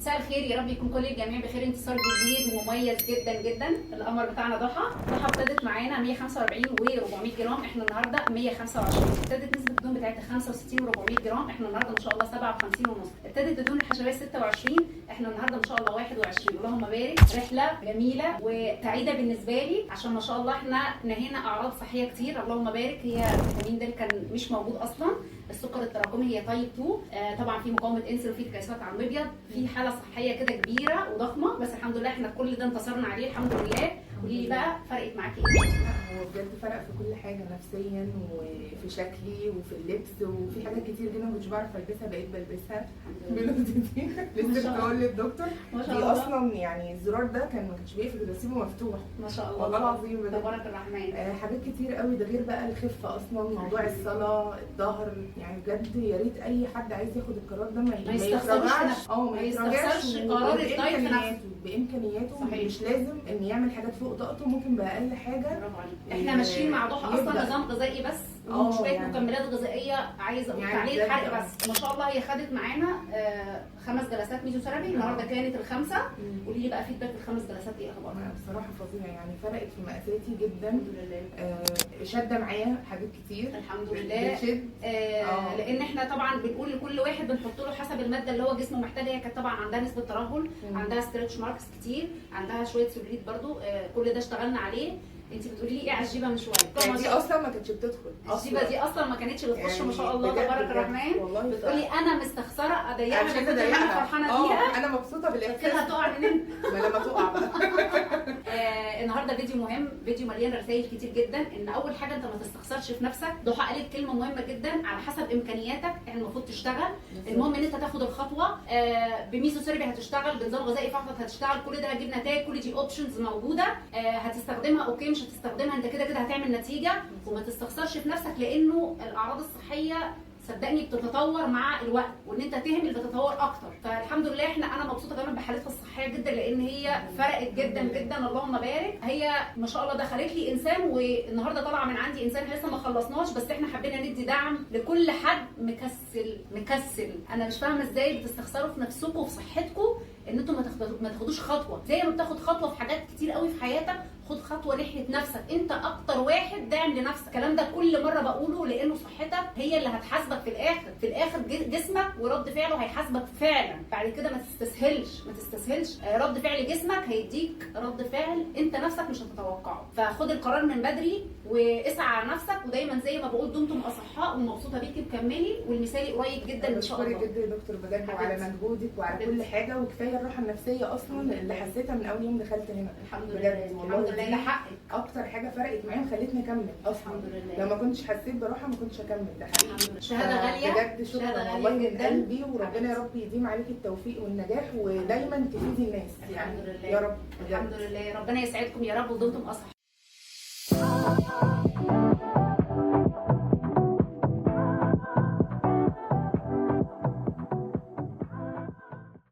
مساء الخير، يا رب يكون كل الجميع بخير. انتصار جديد ومميز جدا جدا. القمر بتاعنا ضحى. ضحى ابتدت معانا 145 و400 جرام، احنا النهارده 125. ابتدت نسبه الدهون بتاعتها 65 و400 جرام، احنا النهارده ما شاء الله 57 ونص. ابتدت الدهون الحشويه 26، احنا النهارده ما شاء الله 21. اللهم بارك. رحله جميلة وسعيدة بالنسبة لي عشان ما شاء الله احنا نهينا اعراض صحية كتير، اللهم بارك. هي فيتامين د كان مش موجود اصلا، السكر التراكمي هي type 2، طبعا في مقاومة انسولين وفي تكيسات على المبيض، في حاله صحية كده كبيرة وضخمه، بس الحمد لله احنا كل ده انتصرنا عليه الحمد لله. قولي لي بقى فرقت معاكي ايه؟ لا هو بجد فرق في كل حاجة، نفسيا وفي شكلي وفي اللبس وفي حاجات كتير جدا ما كنتش بعرف البسها بقيت بلبسها. بلوزتي لسه بقول للدكتور ما شاء دي الله اصلا، يعني الزرار ده كان ما كانش بيقفل، كنت بسيبه مفتوح ما شاء الله والله العظيم بجد. تبارك الرحمن. حاجات كتير قوي، ده غير بقى الخفة اصلا، موضوع الصلاة، الظهر، يعني بجد يا ريت اي حد عايز ياخد القرار ده ما يستخسروش في يتراجعش. نفسه. اه ما يستخسرش قرار الدايت في نفسه. بامكانياته صحيح. مش لازم ان يعمل حاجات فوق طاقته، ممكن باقل حاجة. برافو عليك. احنا ماشيين مع ضحى اصلا يبدأ. نظام غذائي بس وشوية يعني. مكملات غذائية، عايزه اقول يعني تعليق بجد حرق بس. ما شاء الله هي خدت معانا 5 جلسات ميزوثيرابي، النهارده كانت الخامسة. قولي لي بقى feedback الخمس جلسات ايه اخبارها؟ أنا بصراحة فظيعة، يعني فرقت في مقاساتي جدا. الحمد لله. شاده معايا حاجات كتير الحمد لله. بتشد. لان احنا طبعا بنقول لكل واحد بنحط له حسب المادة اللي هو جسمه محتاجها. هي كانت طبعا عندها نسبه ترهل، عندها stretch marks كتير، عندها شوية سلوليت برضو، كل ده اشتغلنا عليه. انت بتقولي لي ايه على الجيبه من شوية؟ يعني دي اصلا ما كانتش بتدخل الجيبه دي اصلا ما كانتش بتخش، يعني ما شاء الله بجد تبارك بجد الرحمن. والله بتقولي انا مستخسره اضيقها انا مش من عايزه كتر ما انا اضايقها. فرحانة بيها. انا مبسوطة كده بالاحساس. هتقع مننا. ما لما تقع بقى. النهارده فيديو مهم، فيديو مليان رسائل كتير جدا. ان اول حاجة انت ما تستخسرش في نفسك. ضحى قالت كلمة مهمة جدا، على حسب امكانياتك احنا المفروض تشتغل. المهم ان انت تاخد الخطوة. بميزوثيرابي هتشتغل، بنظام غذائي فقط هتشتغل، كل ده هتجيب نتائج، كل دي options موجودة. هتستخدمها okay، مش هتستخدمها انت كده كده هتعمل نتيجة. وما تستخسرش في نفسك لانه الاعراض الصحية صدقني بتتطور مع الوقت، وان انت تهمل بتتطور اكتر. فالحمد لله انا مبسوطة كمان بحالتها الصحية جدا لان هي فرقت جدا جدا، اللهم بارك. هي ما شاء الله دخلت لي انسان، والنهارده طالعه من عندي انسان. احنا لسه ما خلصناش، بس احنا حبينا ندي دعم لكل حد مكسل مكسل. انا مش فاهمه ازاي بتستخسروا في نفسكم وفي صحتكم ان انتوا ما تاخدوش خطوة. زي ما بتاخد خطوة في حاجات كتير قوي في حياتك، خد خطوة ناحية نفسك. انت اكتر واحد داعم لنفسك. الكلام ده كل مرة بقوله لانه صحتك هي اللي هتحاسبك في الاخر. في الاخر جسمك ورد فعله هيحاسبك فعلا. بعد كده ما تستسهلش، ما تستسهلش. رد فعل جسمك هيديك رد فعل انت نفسك مش هتتوقعه. فخد القرار من بدري واسعى على نفسك. ودايما زي ما بقول دمتم اصحاء، ومبسوطة بيكي وكملي، والمثالي قريب جدا ان شاء الله. بشكرك جدا يا دكتور بجد، وعلى حبيبتي. مجهودك وعلى كل حاجة، وكفاية الراحة النفسية اصلا اللي حسيتها من اول يوم دخلت هنا. الحمد بجد لله. والله الحمد لله، دي ده حقك. اكتر حاجة فرقت معايا وخلتني اكمل اصلا. الحمد لله. لو ما كنتش حسيت براحة ما كنتش اكمل، ده حقيقي. الحمد لله. شهادة غالية، بجد شهادة شكرا غالية والله من جدا. قلبي، وربنا يا رب يديم عليك التوفيق والنجاح، ودايما تفيدي الناس يعني. الحمد لله. يا رب بجد. الحمد لله، ربنا يسعدكم يا رب، ودمتم اصحاء.